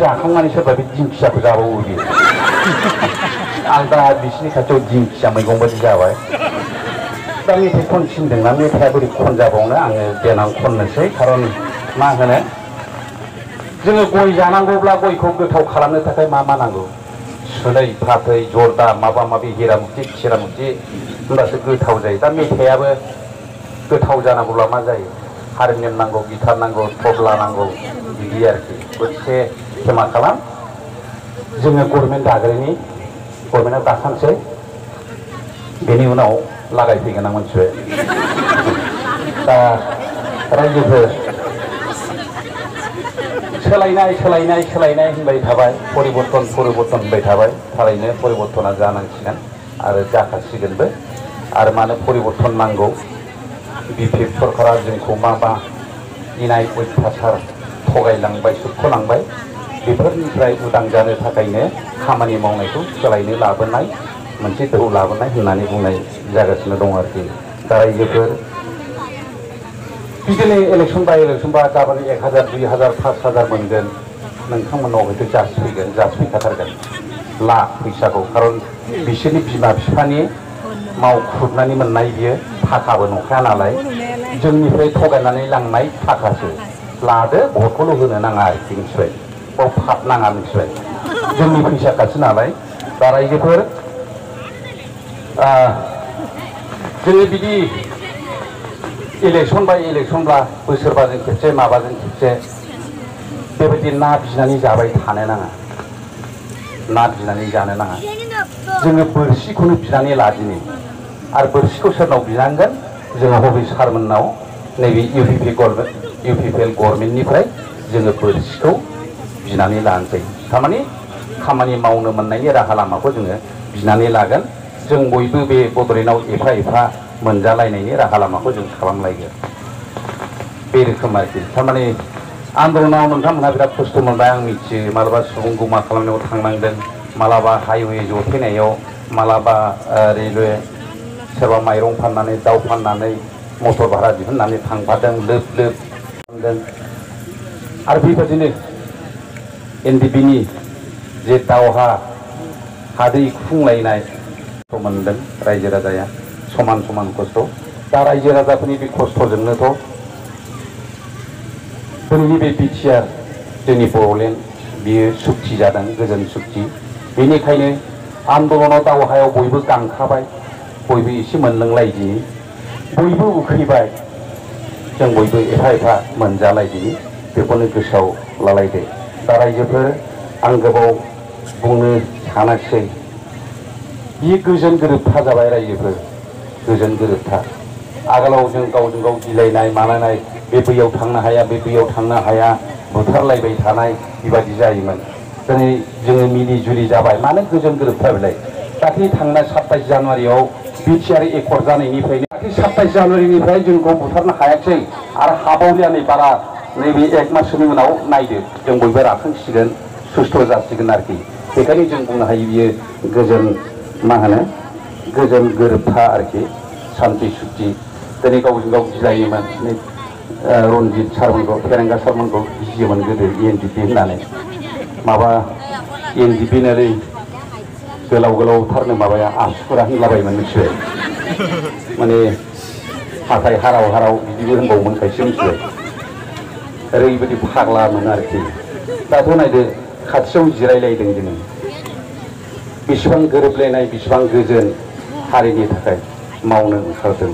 जाखांनानै सोरबा बे दिंखियाखौ जाबावो बे आं दा बिसिनि खाथियाव दिंखिया मैगं बायदि जाबाय दा मेथाइ खनसिनदोंना मेथाइया बोरै खनजाबावनो आङो देनां खननोसै खारन मा होनो जोङो गय जानांगौब्ला गयखौ गोथाव खालामनो थाखाय मा नांगौ सुनै फाथै जर्दा माबा माबि हिरामुथि सिरामुथि होनबासो गोथाव जायो दा मेथाइयाबो गोथाव जानांगौब्ला मा जायो हारमनियाम नांगौ गिटार नांगौ तबला नांगौ बिदि आरोखि दसे क्षमा खालाम जोङो गभर्नमेन्ट दाग्रायनि गभर्नमेन्टआव दाखानोसै बेनि उनाव लागायफैगोन आं मोनथिबाय दा रायजोफोर सोलायनाय सोलायनाय सोलायनाय होनबाय थाबाय परिबर्तन होनबाय थाबाय थारैनो परिबर्तना जानांसिगोन आरो जाखासिगोनबो आरो मानो परिबर्तन नांगौ बिपिएफ सरकारा जोंखौ मा इनाय अत्याचार थगायलांबाय सुख'लांबाय बेफोरनिफ्राय उदां जानो थाखायनो खामानि मावनायखौ सोलायनो लाबोनाय मोनसे दोहौ लाबोनाय होननानै बुंनाय जागासिनो दं आरोखि दा रायजोफोर बिदिनो इलेक्सन बाय इलेक्सन बा गाबोन 1000 2000 5000 मोनगोन नोंथांमोनाव हयथ' जासिफैखाथारगोन ला फैसाखौ खारन बिसोरनि बिमा बिफानि मावख्रुबनानै मोननाय बियो थाखाबो नंखाया नालाय जोंनिफ्राय थगायनानै लांनाय थाखासो लादो भटखौल' होनो नाङा आरोखि मिथिबाय बाव फाब नाङा मिथिबाय जोंनि फैसाखासो नालाय दा रायजोफोर जोङो बिदि इलेक्सन बाय इलेक्सनब्ला बोसोरबाजों खेबसे माबाजों खेबसे बेबायदि ना बिनानै जाबाय थानो नाङा ना बिनानै जानो नाङा जोङो बोरसिखौनो बिनानै लादिनि आरो बोरसिखौ सोरनाव बिनांगोन जोङो हबि सारमोननाव नैबे इउपिपिएल गभर्नमेन्टनिफ्राय जोङो बोरसिखौ बिनानै लानोसै थारमाने खामानि मावनो मोननायनि राहा लामाखौ जोङो बिनानै लागोन जों बयबो बे बड'लेण्डआव एफा मोनजालायनायनि राहा लामाखौ जों खालामलायगोन बे रोखोम आरोखि थारमाने आन्दलनाव नोंथांमोनहा बिराद खस्थ' मोनबाय आं मिथियो मालाबा सुबुं गमा खालामनायाव थांनांदों मालाबा हाइवे जथेनायाव मालाबा रेलवे सोरबा माइरं फाननानै दाउ फाननानै मटर भारा दिहुननानै थांफादों लोब लोब आरो बेबायदिनो एनडिपिनि जे दावहा हादै खुंलायनाय मोनदों रायजो राजाया समान खस्थ' दा रायजो राजाफोरनि बे खस्थ'जोंनोथ' जोंनि बे बिटिआर जोंनि बड'लेण्ड बियो सुक्ति जादों गोजोन सुक्ति बेनिखायनो आन्दलनाव दावहायाव बयबो गांखाबाय बयबो एसे मोनलोंलायदिनि बयबो उखैबाय जों बयबो एफा मोनजालायदिनि बेखौनो गोसोआव लालायदो दा रायजोफोर आं गोबाव बुंनो सानाखिसै बियो गोजोन गोरोबथा जाबाय रायजोफोर गोजोन गोरोबथा आगोलाव जों गावजों गाव गिलायनाय मालायनाय बे बैयाव थांनो हाया बे बैयाव थांनो हाया बुथारलायबाय थानाय बेबायदि जायोमोन दिनै जोङो मिलि जुलि जाबाय मानो गोजोन गोरोबथा बेलाय दाख्लै थांनाय 27 जानुवारियाव बिटिआर एकर्ड जानायनिफ्रायनो दाख्लै 27 जानुवारिनिफ्राय जोंखौ बुथारनो हायाखिसै आरो हाबावलिया नै बारा नैबे 1 मासनि उनाव नायदो जों बयबो राखांसिगोन सुस्थ' जासिगोन आरोखि बेखायनो जों बुंनो हायो बियो गोजोन मा होनो गोजोन गोरोबथा आरोखि सान्ति सुक्ति दिनै गावजों गाव गिलायोमोन रनजित सारमोनखौ फेरेंगा सारमोनखौ गियोमोन गोदो एनडिपि होननानै माबा एनडिपि नोरै गोलावथारनो माबाया आसुफोरा होनलाबायोमोन मिथिबाय माने हाथाय हाराव बिदिबो होनबावोमोन खायसे मिथिबाय ओरैबायदि फाग्लामोन आरोखि दाथ' नायदो खाथियाव जिरायलायदों जोङो बेसेबां गोरोबलायनाय बेसेबां गोजोन हारिनि थाखाय मावनो ओंखारदों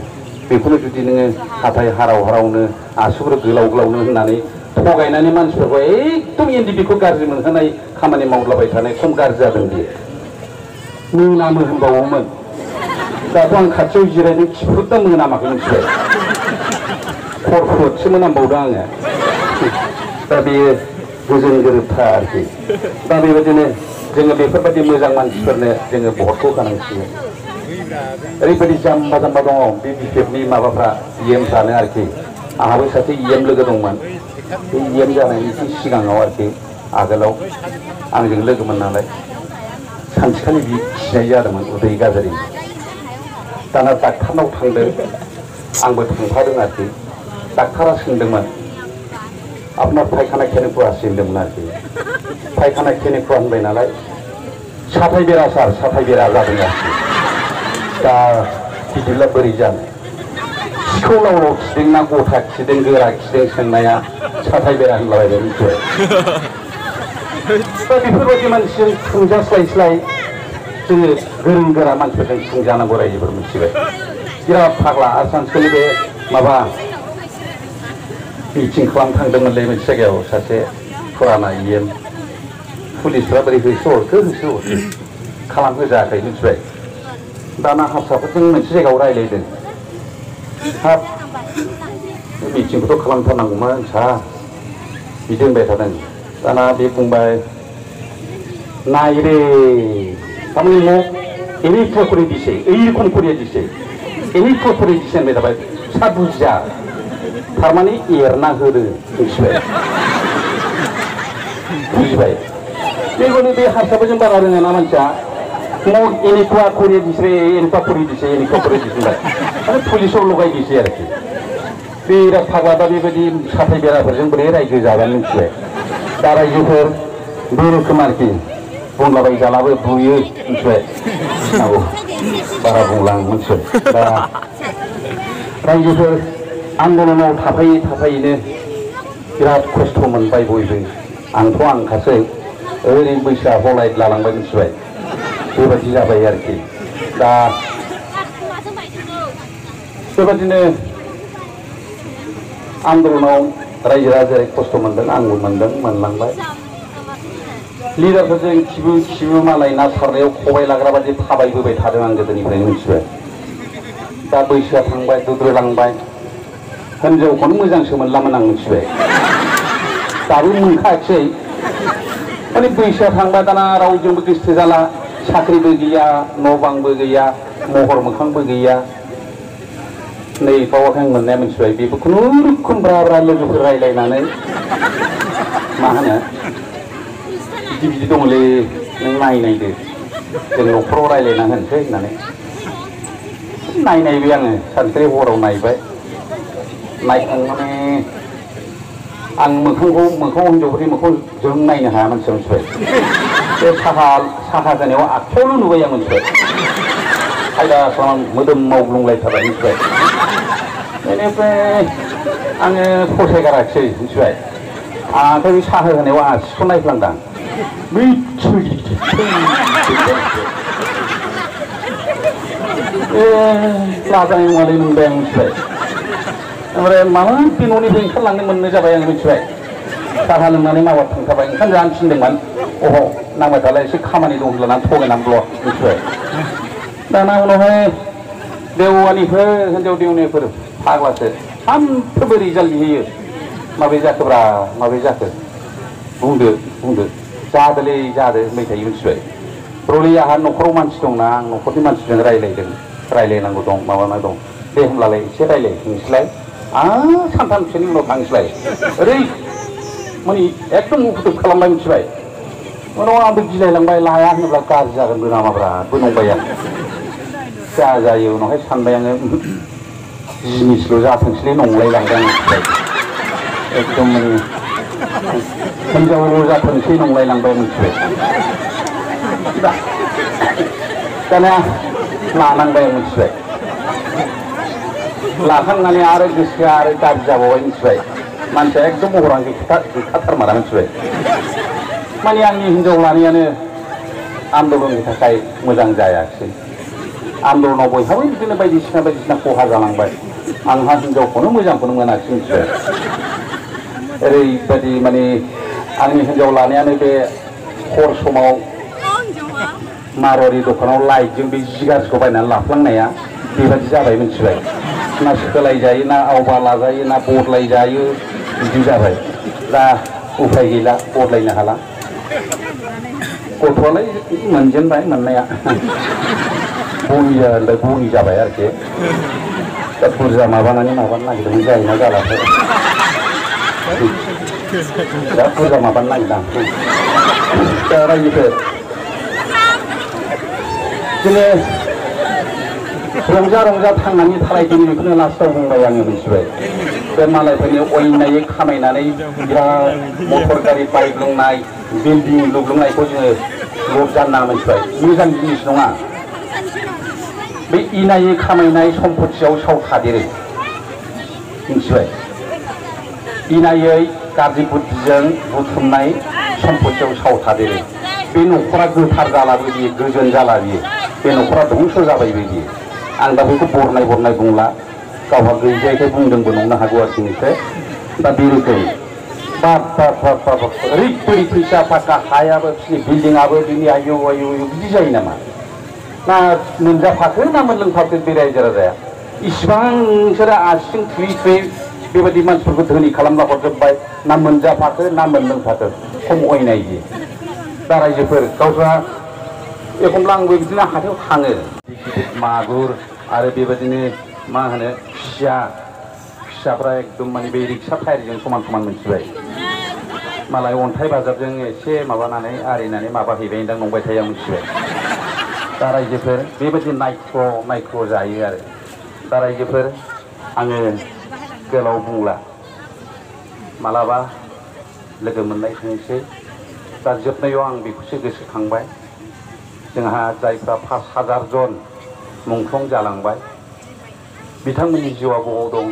बेखौनो जुदि नोङो हाथाय हारावनो आसुफोर गोलावनो होननानै थगायनानै मानसिफोरखौ एकदम एनडिपिखौ गाज्रि मोनहोनाय खामानि मावलाबाय थानाय खम गाज्रि जादों बियो मोनामो होनबावोमोन दाथ' आं खाथियाव जिरायनो खिफुरदा मोनामाखै मिथिबाय खरफोरसो मोनामबावदों आङो दा बेयो गोजोन गोरोबथा आरोखि दा बेबायदिनो जोङो बेफोरबायदि मोजां मानसिफोरनो जोङो भटखौ होनांसिगोन ओरैबायदि जाम्बा दङ बे बिपिएफनि माबाफ्रा इएमफ्रानो आरोखि आंहाबो सासे इएम लोगो दंमोन बे इएम जानायनि एसे सिगाङाव आरोखि आगोलाव आंजों लोगोमोन नालाय सानसेखालि बि खिनाय जादोंमोन उदै गाज्रि दाना डाक्टारनाव थांदों आंबो थांफादों आरोखि डाक्टारा सोंदोंमोन आपनार फायखाना खेने फुरासि होनदोंमोन आरोखि फायखाना खिनिखौ होनबाय नालाय साथाय बेरा सार साथाय बेरा जादों आरोखि दा बिदिब्ला बोरै जानो सिखौ लाव खिदों ना गथा खिदों गोरा खिदों सोंनाया साथाय बेरा होनलाबायबाय मिथिबाय दा बेफोरबायदि मानसिजों खुंजास्लायस्लाय जोङो गोरों गोरा मानसिफोरजों खुंजानांगौ रायजोफोर मिथिबाय बिराद फाग्ला आरो सानसेखालि बे माबा मिटिं खालामनो थांदोंमोनलै मोनसे जायगायाव सासे फुराना इएम पुलिसफ्रा बोरै होसोहरखो खालामहोजायाखै मिथिबाय दाना हारसाफोरजों मोनसे जायगायाव रायज्लायदों हाब मिटिंखौथ' खालामथारनांगौमोन सार बिदि होनबाय थादों दाना बे बुंबाय नायरे तारमाने म एनिफ्राय করে দিছে এইরকম করে দিছে एनिफ्राय করে দিছে होनबाय थाबाय सा बुजिया थारमाने एरना होदो मिथिबाय बुजिबाय बेखौनो बे हारसाफोरजों बारा रोङा ना मानसिया म एनिफ्राय করে দিছে एनिफ्राय করে दिसे एनिफ्राय করে दिसे माने पुलिसाव लगाय दिसे आरोखि बिराद फाग्ला दा बेबायदि साथाय बेराफोरजों बोरै रायजो जागोन मिथिबाय दा रायजोफोर बे रोखोम आरोखि बुंलाबाय जालाबो बुयो मिथिबाय नांगौ बारा बुंलां मिथिबाय दा रायजोफोर आन्दलनाव थाफायैनो बिराद खस्थ' मोनबाय बयबो आंथ' आंखासै ओरैनो बैसोआ हलाय लालांबाय मिथिबाय बेबायदि जाबाय आरोखि दा बेबादिनो आन्दलनाव रायजोआ जेरै खस्थ' मोनदों आंबो मोनलांबाय लिडारफोरजों खिबु मालाय ना सारनायाव खबाय लाग्रा बादि थाबायबोबाय थादों आं गोदोनिफ्रायनो मिथिबाय दा बैसोआ थांबाय दुद्रोलांबाय हिनजावखौनो मोजांसो मोनलामोन आं मिथिबाय दाबो मोनखायाखिसै माने बैसोआ थांबाय दाना रावजोंबो गोसो जाला साख्रिबो गैया न' बांबो गैया महर मोखांबो गैया नै बावाखै आं मोननाया मिथिबाय बेबो खुनुरुखुम ब्रा लोगोफोर रायज्लायनानै मा होनो बिदि दंलै नों नायदो जों न'खराव रायज्लायना होनोसै होननानै नायबाय आङो सानसेखालि हराव नायबाय नायखांनानै आं मोखाङाव हिनजावफोरनि मोखाङाव जों नायनो हाया मानसिया मिथिबाय बे साहा होनायाव आखायावल' नुबाय आं मिथिबाय खायदा खालाम मोदोम मावग्लुंलायथारबाय मिथिबाय बेनिफ्राय आङो फसायगाराखिसै मिथिबाय आंथ' बे साहा होनायाव आंहा सिखौ नायफ्लांदां लाजानाय नङालै मोनबाय आं मिथिबाय ओमफ्राय माला बे न'निफ्राय ओंखारलांनो मोननो जाबाय आं मिथिबाय साहा लोंनानै मावा थांखाबाय ओंखाम जानो थिनदोंमोन अह नांबाय थालाय एसे खामानि दं होननानै थगायनानैल' मिथिबाय दाना उनावहाय देवानिफोर हिनजाव देवनिफोर फाग्लासो सानफ्रोमबो रिजाल्ट होयो माबोरै जाखोब्रा माबोरै जाखो बुंदो जादोलै जादो होनबाय थायो मिथिबाय रलै आंहा न'खराव मानसि दंना आं न'खरनि मानसिजों रायज्लायनांगौ दं माबानांगौ दं दे होमब्लालाय एसे रायज्लायनोसैलाय सानथामसोनि उनाव थांसैलाय ओरै माने एकदम मुखुब खालामबाय मिथिबाय उनाव आंबो गिलायलांबाय लाया होनोब्ला गाज्रि जागोनबो नामाब्रा नंबाय आं जायो उनावहाय सानबाय आङो जिनिसल' जाथोंसैलै नंलायलांदों मिथिबाय एकदम माने हिनजावल' जाथोंसै नंलायलांबाय मिथिबाय दाना लानांबाय मिथिबाय लाखांनानै आरो गोसोआ आरो गाज्रि जाबावबाय मिथिबाय मानसिया एकदम महरानो गैखाथारमारा मिथिबाय माने आंनि हिनजाव लानायानो आन्दलननि थाखाय मोजां जायाखिसै आन्दलनाव बयहाबो बिदिनो बायदिसिना खहा जालांबाय आंहा हिनजावखौनो मोजांखौनो मोनाखिसै मिथिबाय ओरैबायदि माने आंनि हिनजाव लानायानो बे हर समाव मारवारि दखानाव लाइटजों बे जि गाज्रिखौ बायनानै लाफ्लांनाया बेबायदि जाबाय मिथिबाय ना सोलाय जायो ना आवबा लाजायो ना बदलाय जायो बिदि जाबाय दा उफाय गैला बदलायनो हाला गथ'आलाय मोनजेनबाय मोननाया बनि जाबाय आरोखि दा बुरजा माबानो नागिरदोंमोन जायोना जालाथाय दा बुरजा माबानो नागिरदां दा रायजोफोर जोङो रंजा थांनानै थालायदों बेखौनो लास्टआव बुंबाय आङो मिथिबाय बे मालायफोरनि अयनायै खामायनानै बिराद मटर गारि बाइक लुनाय बिल्डिं लुग्लुंनायखौ जोङो लब जानना मोनथिबाय मोजां जिनिस नङा बे इनायै खामायनाय सम्पथियाव साव थादेरो मिथिबाय इनायै गाज्रि बुद्धिजों बुथुमनाय सम्पथियाव साव थादेरो बे न'खरा गोथार जालाबो बियो गोजोन जाला बियो बे न'खरा धंस जाबायबो बियो आं दा बेखौ बरनाय बुंला गावहा गैजायैखाय बुंदोंबो नंनो हागौ आरोखि निफ्राय दा बे रोखोम बाब ओरैबायदि फैसा थाखा हायाबो बिसोरनि बिल्डिंआबो बिनि आयु आयु बिदि जायो नामा ना मोनजाफाखो ना मोनलोंफाखो बे रायजो राजाया इसिबां नोंसोरो आसिं थुयै बेबायदि मानसिफोरखौ धोनि खालामना हरजोब्बाय ना मोनजाफाखो ना मोनलोंफाखो खम अयनाय बियो दा रायजोफोर गावस्रा एखमब्ला आंबो बिदिनो हाथायाव थाङो मागुर आरो बेबायदिनो मा होनो खुसियाफ्रा एकदम माने बे रिक्सा टायारजों समान मोनथिबाय मालाय अन्थाइ बाजारजों एसे माबानानै आरिनानै माबा हैबायदां नंबाय थायो आं मिथिबाय दा रायजोफोर बेबायदि नायख्र' जायो आरो दा रायजोफोर आङो गोलाव बुंला मालाबा लोगो मोननाय थांसै दा जोबनायाव आं बेखौसो गोसोखांबाय जोंहा जायफ्रा 5,000 जन मुंख्लं जालांबाय बिथांमोननि जिउआ बबाव दं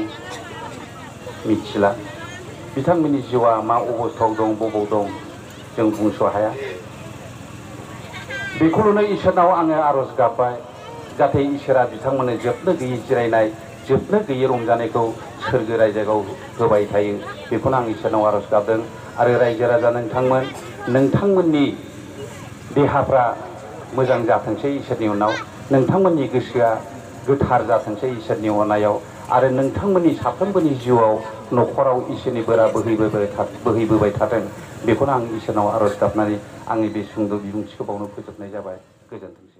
मिथिला बिथांमोननि जिउआ मा अबस्थायाव दं बबाव दं जों बुंस' हाया बेखौनो इसोरनाव आङो आरज गाबबाय जाहाथे इसोरा बिथांमोननो जोबनो गैयै जिरायनाय जोबनो गैयै रंजानायखौ सोरगो रायजोआव होबाय थायो बेखौनो आं इसोरनाव आरज गाबदों आरो रायजो राजा नोंथांमोननि देहाफ्रा मोजां जाथोंसै इसोरनि उनाव नोंथांमोननि गोसोआ गोथार जाथोंसै इसोरनि अननायाव आरो नोंथांमोननि साफ्रोमबोनि जिउआव न'खराव इसोरनि बोरा बोहैबोबाय थाथों बेखौनो आं इसोरनाव आरज गाबनानै आंनि बे सुंद' बिबुंथिखौ बावनो फोजोबनाय जाबाय गोजोन्थों।